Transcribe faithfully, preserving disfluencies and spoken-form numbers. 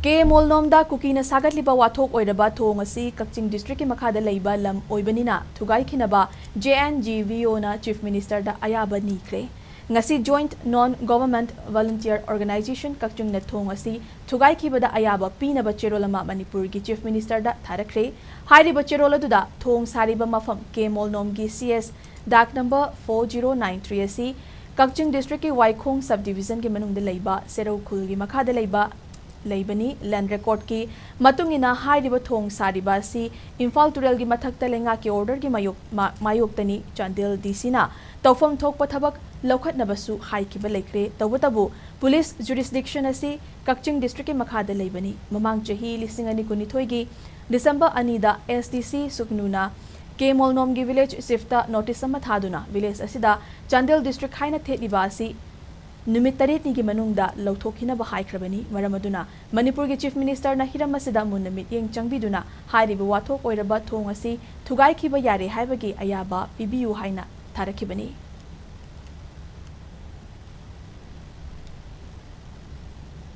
ꯀꯦ ꯃꯣꯜꯅꯣꯝꯗ ꯀꯨꯀꯤꯅ ꯁꯥꯒꯠꯂꯤꯕ ꯋꯥꯊꯣꯛ ꯑꯣꯏꯔꯕ ꯊꯣꯡ ꯑꯁꯤ ꯀꯛꯆꯤꯡ district ꯀꯤ ꯃꯈꯥꯗ ꯂꯩꯕ ꯂꯝ ꯑꯣꯏꯕꯅꯤꯅ ꯊꯨꯒꯥꯏꯈꯤꯅꯕ J N G V O ꯅ Chief Minister ꯗ ꯑꯌꯥꯕ ꯅꯤꯈ꯭ꯔꯦ꯫ ꯉꯁꯤ Joint Non Government Volunteer Organisation ꯀꯛꯆꯤꯡꯅ ꯊꯣꯡ ꯑꯁꯤ ꯊꯨꯒꯥꯏꯈꯤꯕꯗ ꯑꯌꯥꯕ ꯄꯤꯅꯕ ꯆꯦꯔꯣꯜ ꯑꯃ ꯃꯅꯤꯄꯨꯔꯒꯤ Chief Minister ꯗ ꯊꯥꯔꯛꯈ꯭ꯔꯦ꯫ ꯍꯥꯏꯔꯤꯕ ꯆꯦꯔꯣꯜ ꯑꯗꯨꯗ ꯊꯣꯡ ꯁꯥꯔꯤꯕ ꯃꯐꯝ ꯀꯦ ꯃꯣꯜꯅꯣꯝꯒꯤ C S ꯗꯥꯛ number four zero nine three ꯑꯁꯤ ꯀꯛꯆꯤꯡ district ꯀꯤ ꯋꯥꯏꯈꯣꯡ sub division ꯒꯤ ꯃꯅꯨꯡꯗ ꯂꯩꯕ ꯁꯦꯔꯧ ꯈꯨꯜꯒꯤ ꯃꯈꯥꯗ ꯂꯩꯕ ꯂꯩꯕꯅꯤ꯫ Land record ꯀꯤ ꯃꯇꯨꯡ ꯏꯟꯅ ꯍꯥꯏꯔꯤꯕ ꯊꯣꯡ ꯁꯥꯔꯤꯕ ꯑꯁꯤ ꯏꯝꯐꯥꯜ ꯇꯨꯔꯦꯜꯒꯤ ꯃꯊꯛꯇ ꯂꯩꯉꯥꯛꯀꯤ order ꯒꯤ ꯃꯥꯌꯣꯛ-, ꯃꯥ-, ꯃꯥꯌꯣꯛꯇꯅꯤ꯫ ꯆꯥꯟꯗꯦꯜ D C ꯅ ꯇꯧꯐꯝ ꯊꯣꯛꯄ ꯊꯕꯛ ꯂꯧꯈꯠꯅꯕꯁꯨ ꯍꯥꯏꯈꯤꯕ ꯂꯩꯈ꯭ꯔꯦ꯫ ꯇꯧꯕꯇꯕꯨ police jurisdiction ꯑꯁꯤ ꯀꯛꯆꯤꯡ district ꯀꯤ ꯃꯈꯥꯗ ꯂꯩꯕꯅꯤ꯫ ꯃꯃꯥꯡ ꯆꯍꯤ ꯂꯤꯁꯤꯡ ꯑꯅꯤ ꯀꯨꯟꯅꯤꯊꯣꯏꯒꯤ December ꯑꯅꯤꯗ S D C ꯁꯨꯛꯅꯨꯅ ꯀꯦ ꯃꯣꯜꯅꯣꯝꯒꯤ village chief ꯇ notice ꯑꯃ ꯊꯥꯗꯨꯅ village ꯑꯁꯤꯗ ꯆꯥꯟꯗꯦꯜ district ꯍꯥꯏꯅ ꯊꯦꯠꯂꯤꯕ ꯑꯁꯤ ꯅꯨꯃꯤꯠ ꯇꯔꯦꯠꯅꯤꯒꯤ ꯃꯅꯨꯡꯗ ꯂꯧꯊꯣꯛꯈꯤꯅꯕ ꯍꯥꯏꯈ꯭ꯔꯕꯅꯤ꯫ ꯃꯔꯝ ꯑꯗꯨꯅ ꯃꯅꯤꯄꯨꯔꯒꯤ Chief Minister ꯅ ꯍꯤꯔꯝ ꯑꯁꯤꯗ ꯃꯨꯟꯅ ꯃꯤꯠꯌꯦꯡ ꯆꯪꯕꯤꯗꯨꯅ ꯍꯥꯏꯔꯤꯕ ꯋꯥꯊꯣꯛ ꯑꯣꯏꯔꯕ ꯊꯣꯡ ꯑꯁꯤ ꯊꯨꯒꯥꯏꯈꯤꯕ ꯌꯥꯔꯦ ꯍꯥꯏꯕꯒꯤ ꯑꯌꯥꯕ ꯄꯤꯕꯤꯌꯨ ꯍꯥꯏꯅ ꯊꯥꯔꯛꯈꯤꯕꯅꯤ꯫